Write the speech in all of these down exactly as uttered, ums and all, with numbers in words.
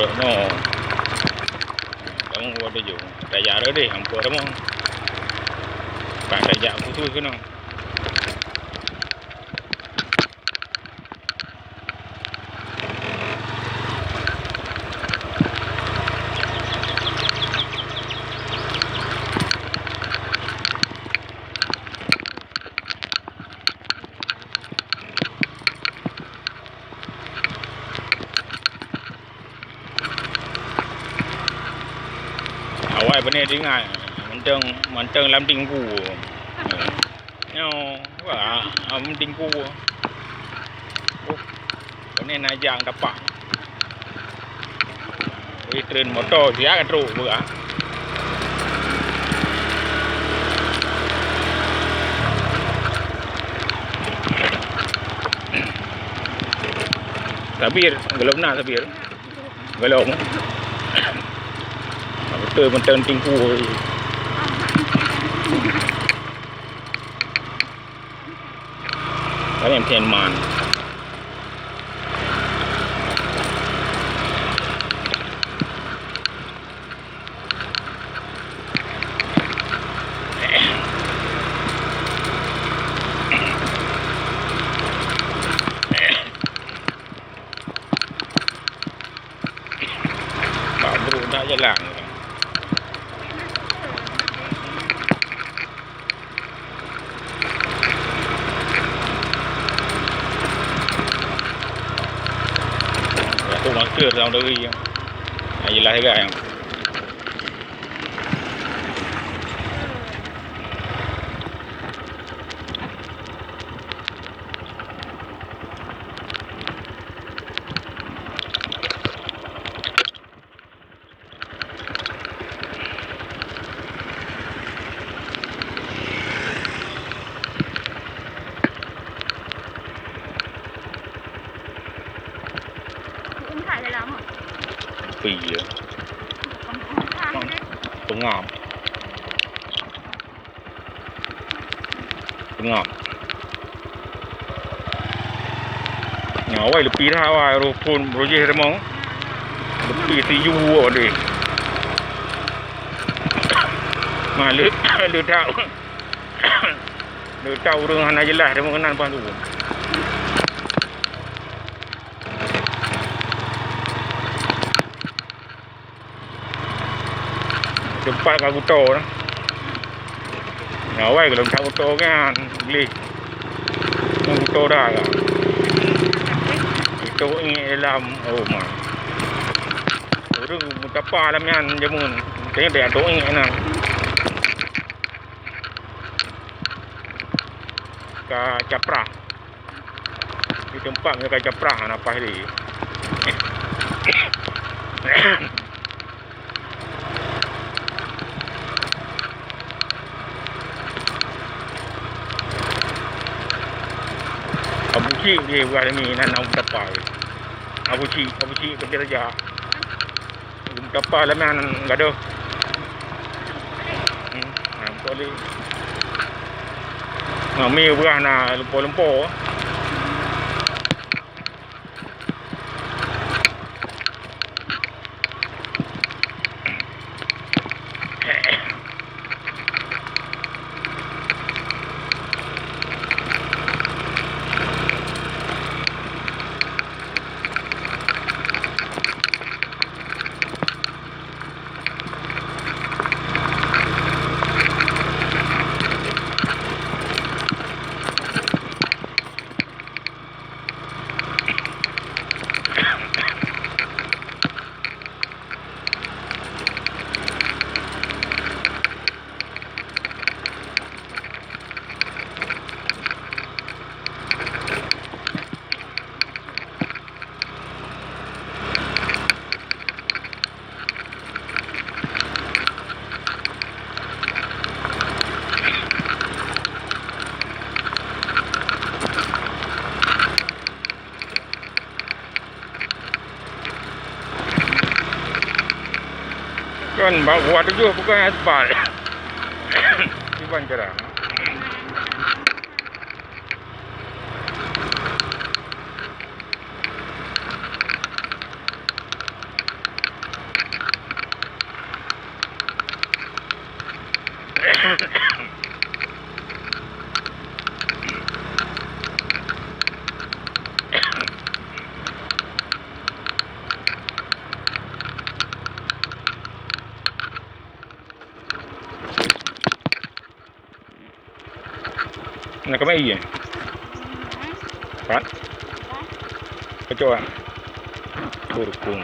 No. Kamu buat tujuh. Tajak ada deh, ampun kamu. Tak tajak khusus kena. Awai beuneh teuingat, mantong, mantong lam tingku. Nyoe, wah, am tingku. Oh, beuneh najang tapak. Wih, tren moto siat ka trok beuh. Sabir, gelom na Sabir. Gelom. Betul, betul tingku. Kan yang man. Bak brok dak jalan. Aku masker dalam diri. Nah, jelas juga yang. Pengap. Teungoh. Nyoe awai leupie that awai, roh phon, roh jih rumoh. Leupie tiju awai deh. Ma le, le that. Le that ureueng hana jeulaih rumoh keunan paih tu. Teumpat ka geuto na. Nyang awai gohlom that geuto nyan, gleh. Nyan geuto dah ka. Geuto iék dalam, oh ma. Ureueng meutapa lam nyan jameun. Teunyata geuto iék na. Ka caprah. Di teumpat meunyoe ka caprah, hana paih lé. Abu Cik dia buat ni, nan nak tapa. Abu Cik, Abu Cik Peti Raja. Geumeutapa lam nyan gadôh. Hmm, ha, beutôi lé. Ngami beurah na lumpo-lumpo. Kan bak buah tujoh bukan aspal. Iban jarang. Na kamai ié? Pat? Pacok ah? Kurkung.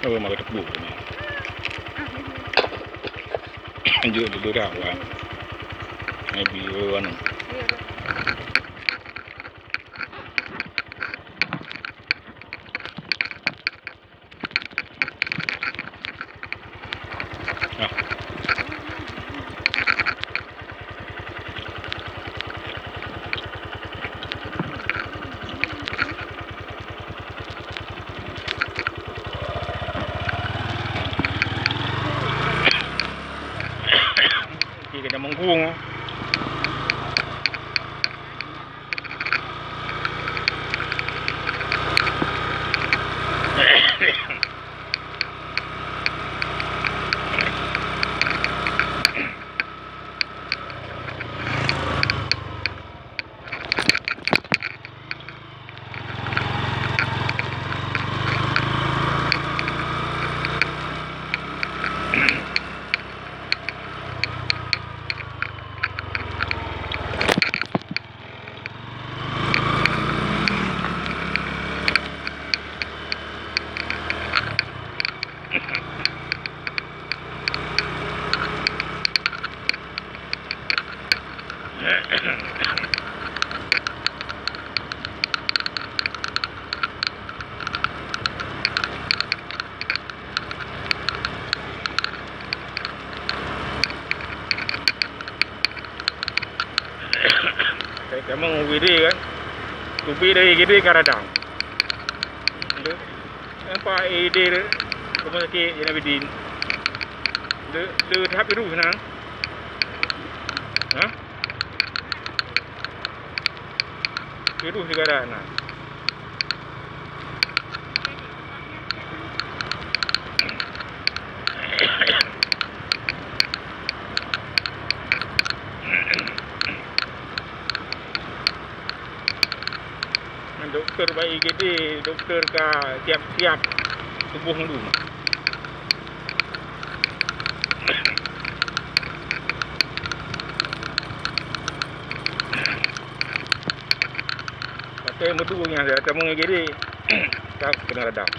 Oh, makai teupeue ni. Anjur dulu dah, wah. Nabi, wah, wah, wah. Oke, kena menggung. Kamoe U G D kan. Tubi dari U G D ka radang. Nampak U G D tu, rumah sakit Zainabidin. Le, le tahap biru sana. Ha? Biru segala sana. Doktor bak I G D, doktor ka siap-siap tuboh dulu. Pakai meudu nyang saya temu I G D, ka kena radang.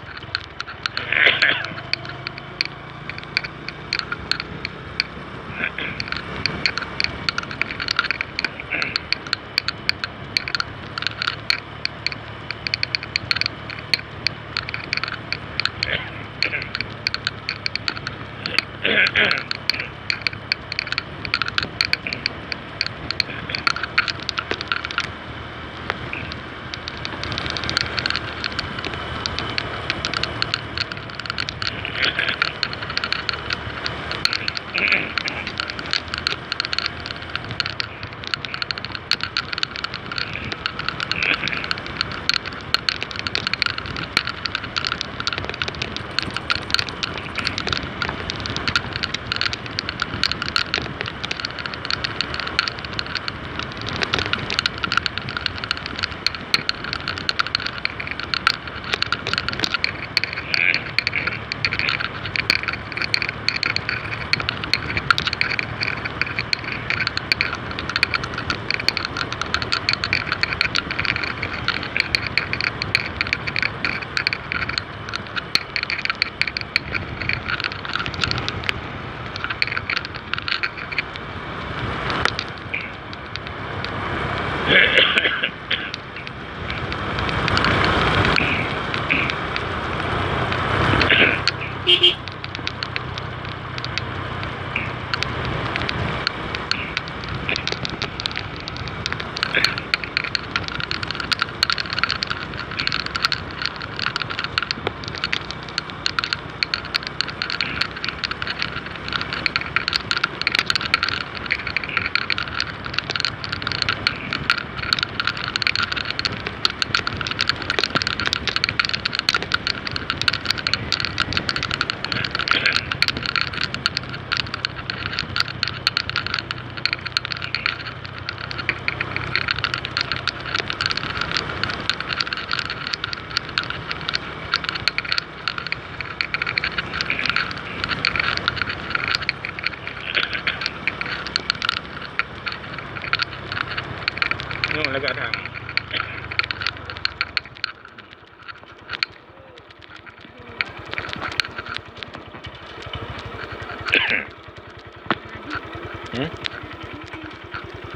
Lagak dang. Hmm?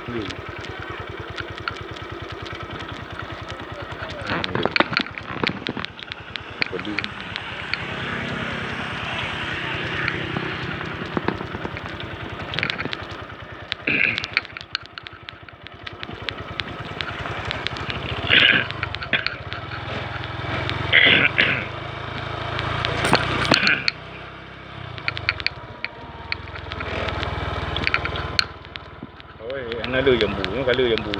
Iya. Hmm, iya. Pedih. Oi, hana le jambu, ka le jambu.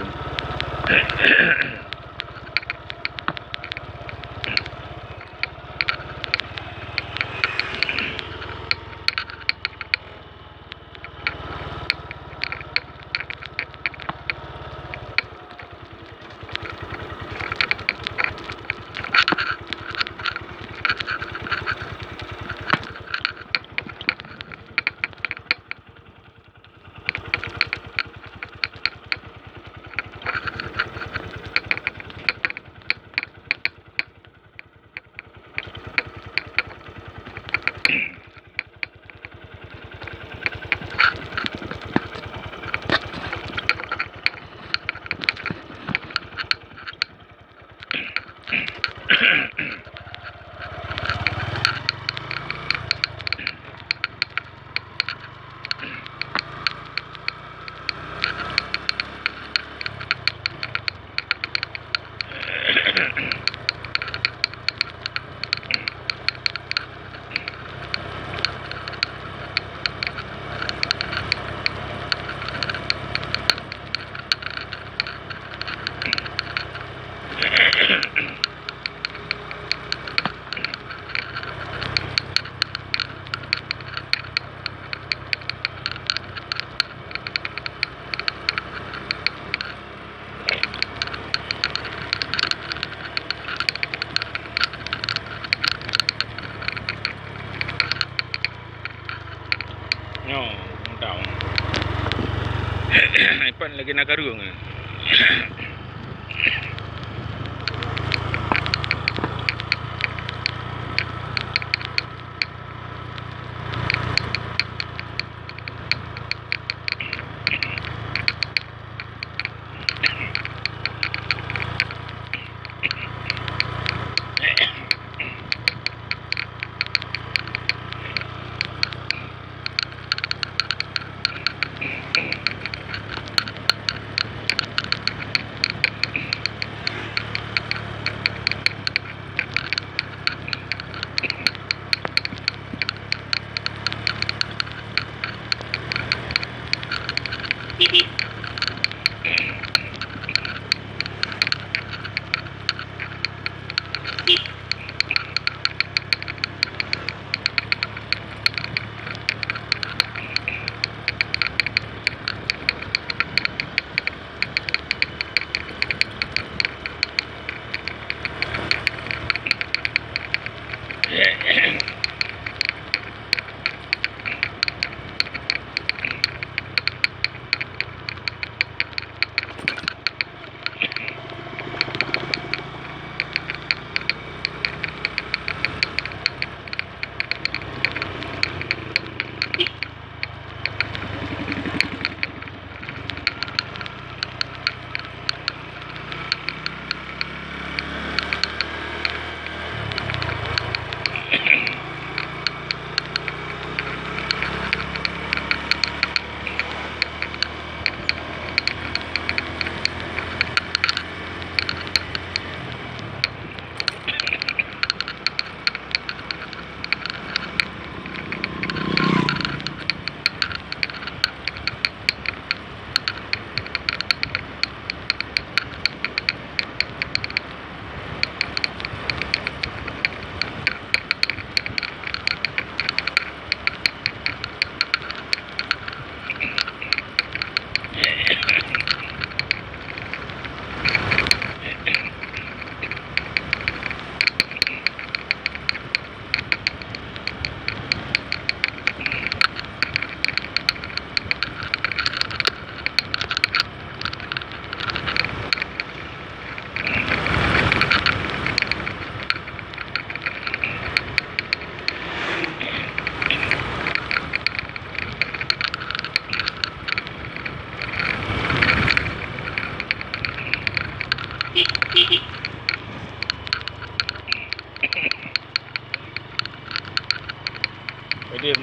Nyoe, mantap. Ipan lagi na kareueng.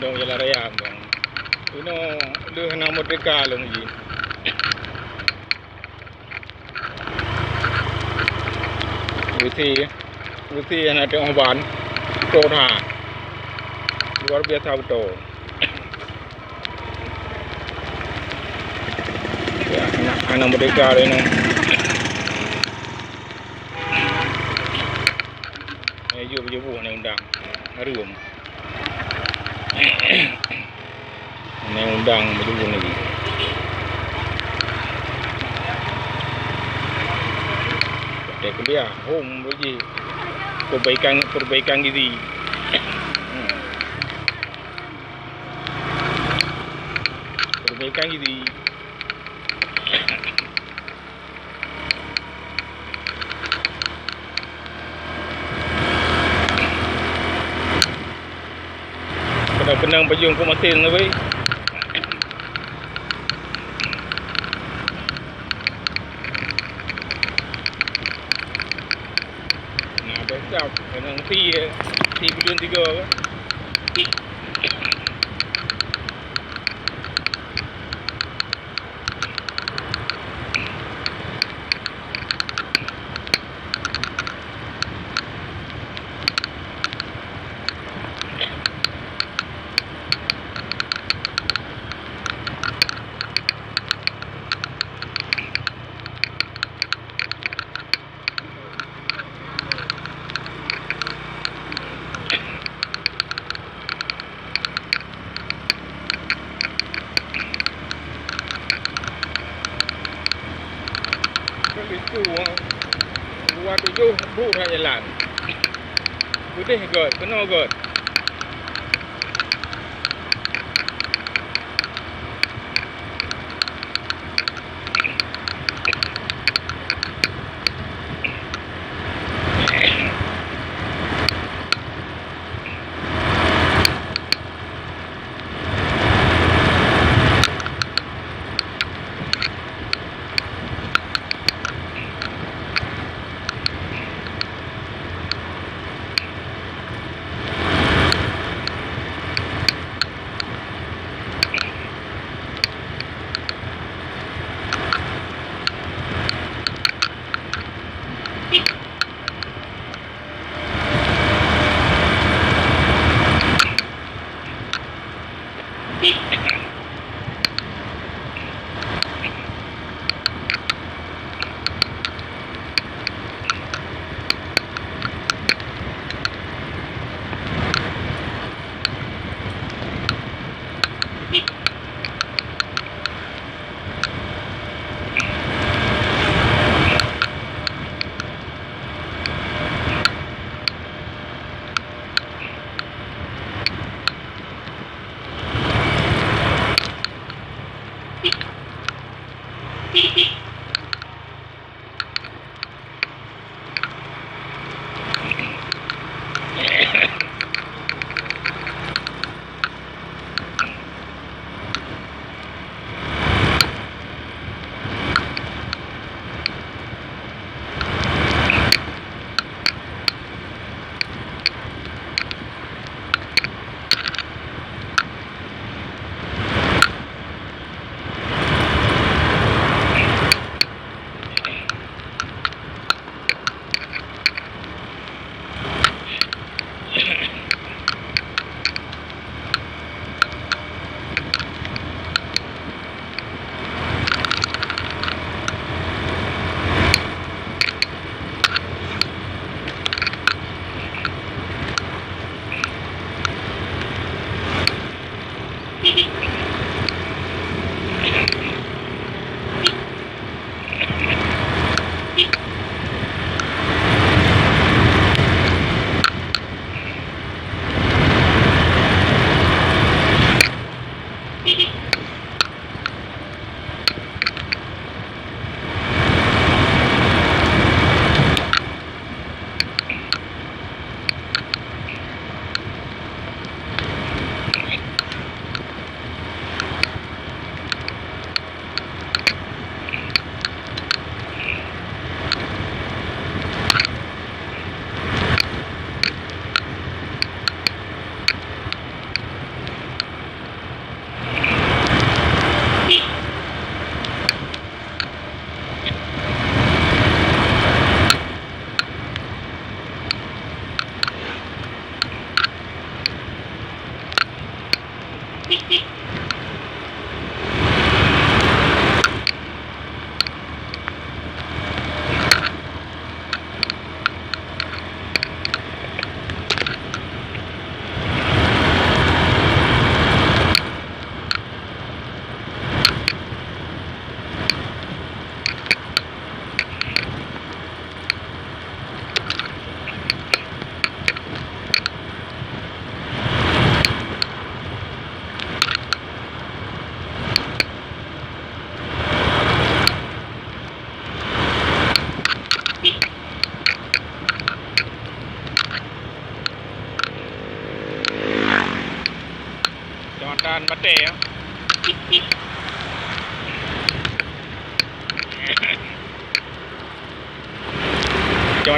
Jalan raya, bang. Inoe lheueh hana merdeka lom jih. Beusi, beusi hana teuh ban. Beutôi that. Luar biasa beutôi. Hana, hana merdeka lé nyoe. Eh, jeuet beujeubôh undang-undang. Hareuem. Undang-undang meuleubeuen lagi. Watèe kuliah, hom lagi. Perbaikan, perbaikan diri. Hmm. Perbaikan diri. Keunong-keunong bajèe keu masin tu, weh. Nah, besok dengan si, si bilion tiga ke? Keu linto, dua tujoh brôk that jalan. Beudeh göt, keunoe göt.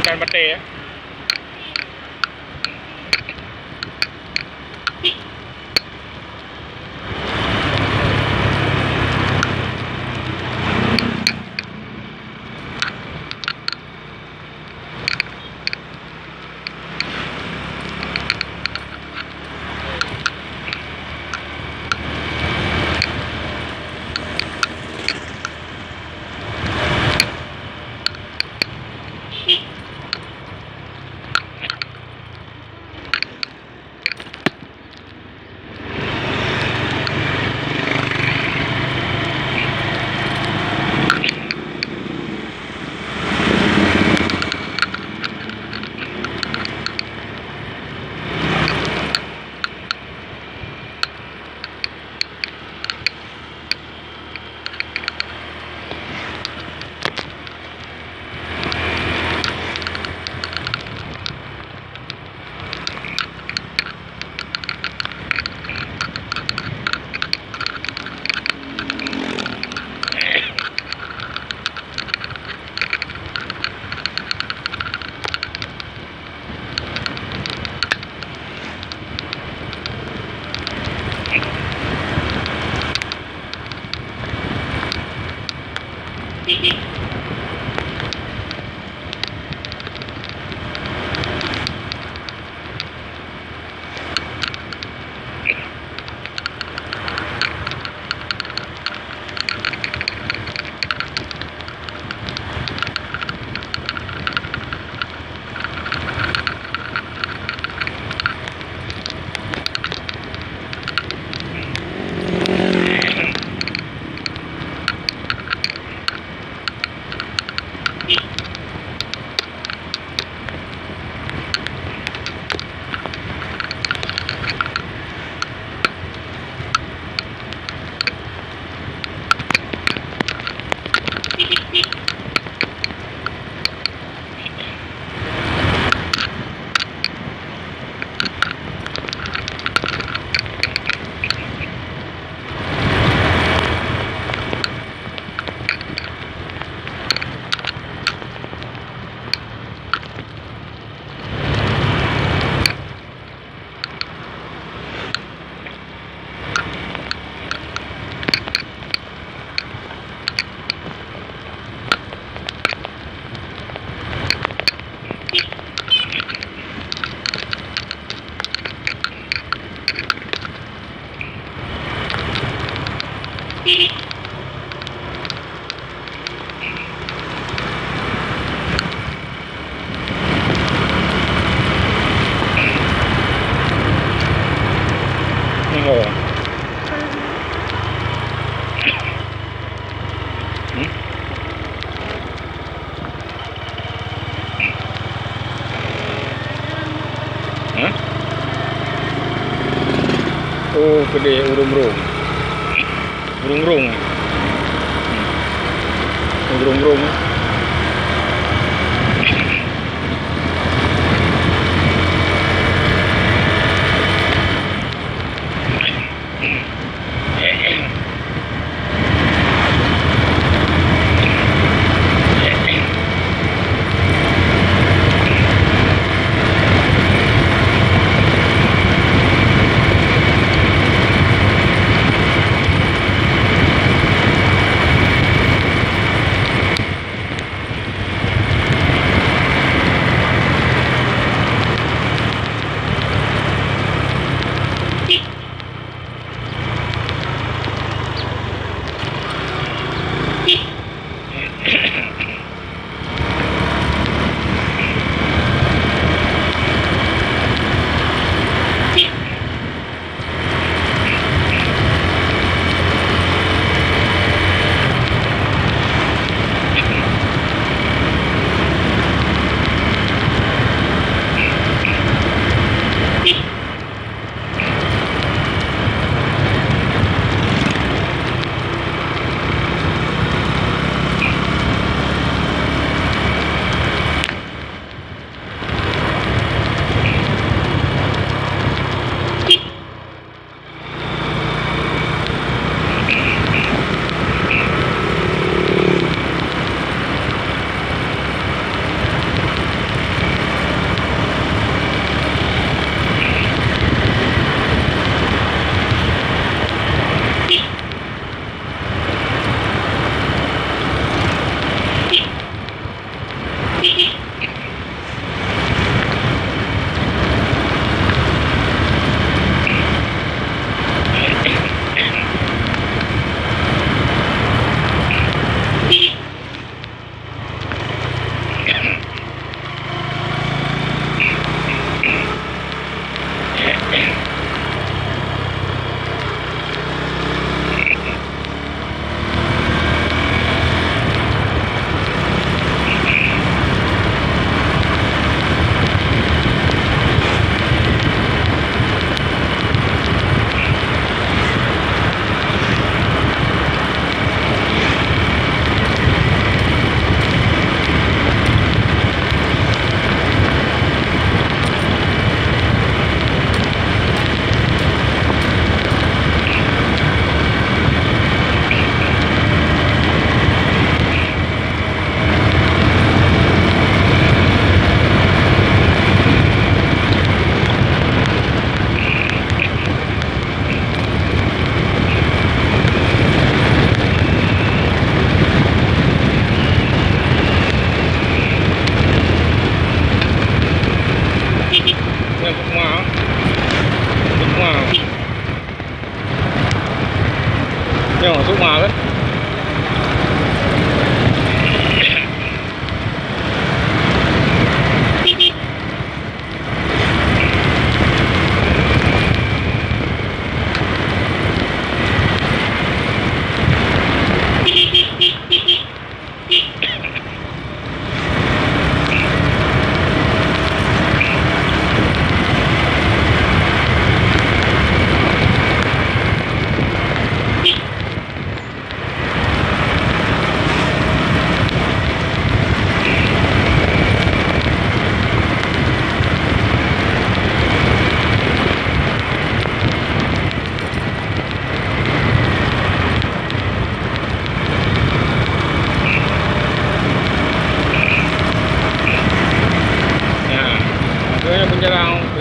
Ikan batèe, ya. Hah? Oh, keudeh ureueng-ureueng. Ureueng-ureueng. Hmm. Ureueng-ureueng.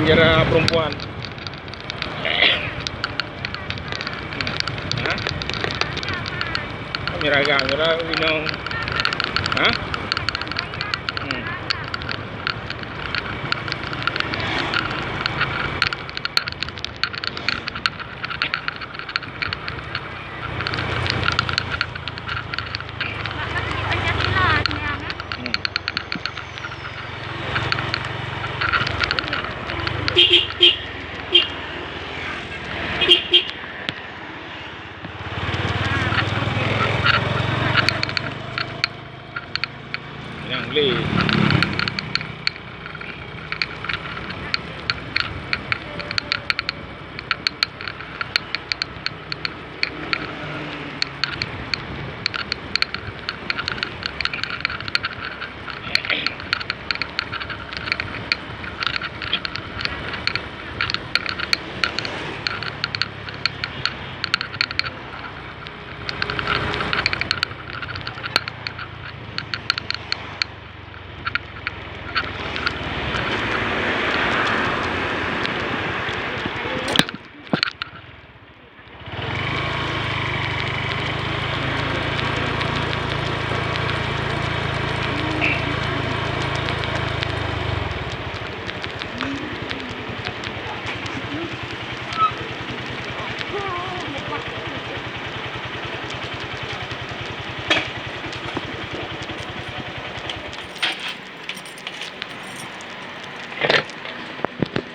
Penjara perempuan. Hah? Mirah gam, mirah inong. Hah? Hmm. Hmm. Nyang lé.